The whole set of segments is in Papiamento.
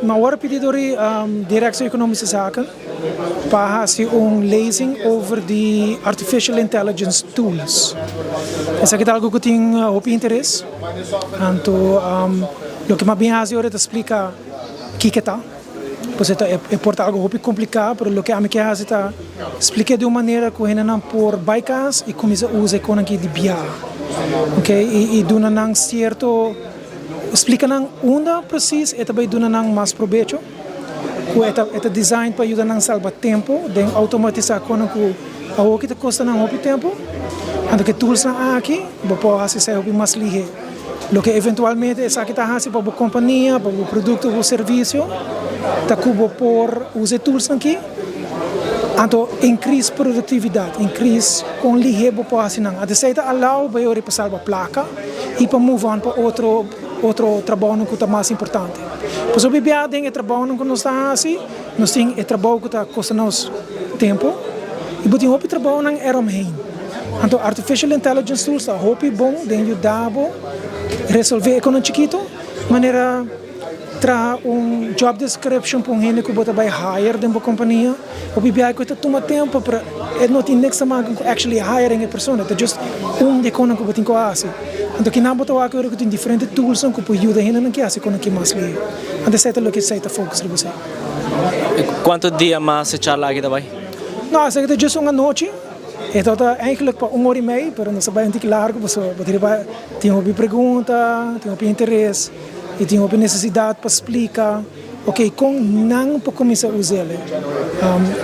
Mi a wòrdu pidi dor di Directie Economische Zaken pa hasi un lezing over di Artificial Intelligence Tools. Esaki ta algu ku tin hopi interes. Anto loke mi a bin hasi ora ta splika kiko ta. Pues e por ta algu hopi kompliká, pero loke ami ke hasi ta splik'é di un manera ku hendenan por bai kas i kuminsá usa e konan aki di biaha. Oke, i duna nan sierto. Splika nan unda presis e ta bai duna nan mas probecho, ku e ta e ta design pa yuda nan salba tempu den outomatisá konan ku awoki ta kosta nan hopi tempu. Anto ku e toolsnan aki bo por hasi esei hopi mas lihé. Loke eventualmente esaki ta hasi pa bo kompania, pa bo produkto, bo servisio ta ku bo por usa e toolsnan aki anto inkris produktividat, inkris kon lihé bo por hasi nan. Anto esei ta alou bo e ora pa salba plaka. i pa move on pa otro otro trabounan ku ta mas importante. Pasobra bia den e trabounan ku nos ta hasi, nos tin e trabou ku ta kosta nos tempu i bo tin hopi trabounan eromheen. Anto artificial intelligence tools ta hopi bon den yuda bo resolve e konan chikitu manera traha un job description pa un hende ku bo ta bai hire den bo kompania. Hopi biaha ku e ta tuma tempu pero e no tin niks te maken ku actually hiring e persona, e ta just un di e konan ku bo tin ku hasi. Anto kinan bo ta wak ora ku tin diferente toolsnan ku por yuda hendenan ke hasi konan ki mas lihe. Anto esei ta loke esei ta focus riba esei. Kuantu dia mas e charla aki ta bai? No, esaki ta just un anochi. E tabata eigenlijk pa un ora i mei, pero nos a bai un tiki largu pasobra bo tin riba tin hopi pregunta, tin hopi interes i tin hopi nesesidat pa splika. Ok, kon nan por kuminsá us'el?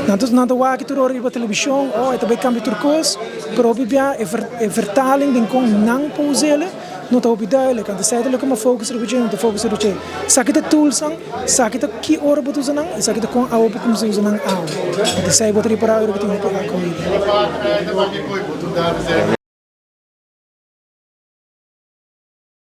Nan ta nan ta wak tur ora riba televishon, oh e ta bai kambia tur kos, pero hopi bia e e vertaling den kon nan por us'el no ta hopi duidelijk. Anto esei ta loke mi a focus riba dje, mi ta focus riba dje. Esaki ta toolsnan, esaki ta ki ora bo ta usa nan, esaki ta kon awe bo kuminsá usa nan awe. Anto esei bo ta ripará ora ku tin hopi akohida.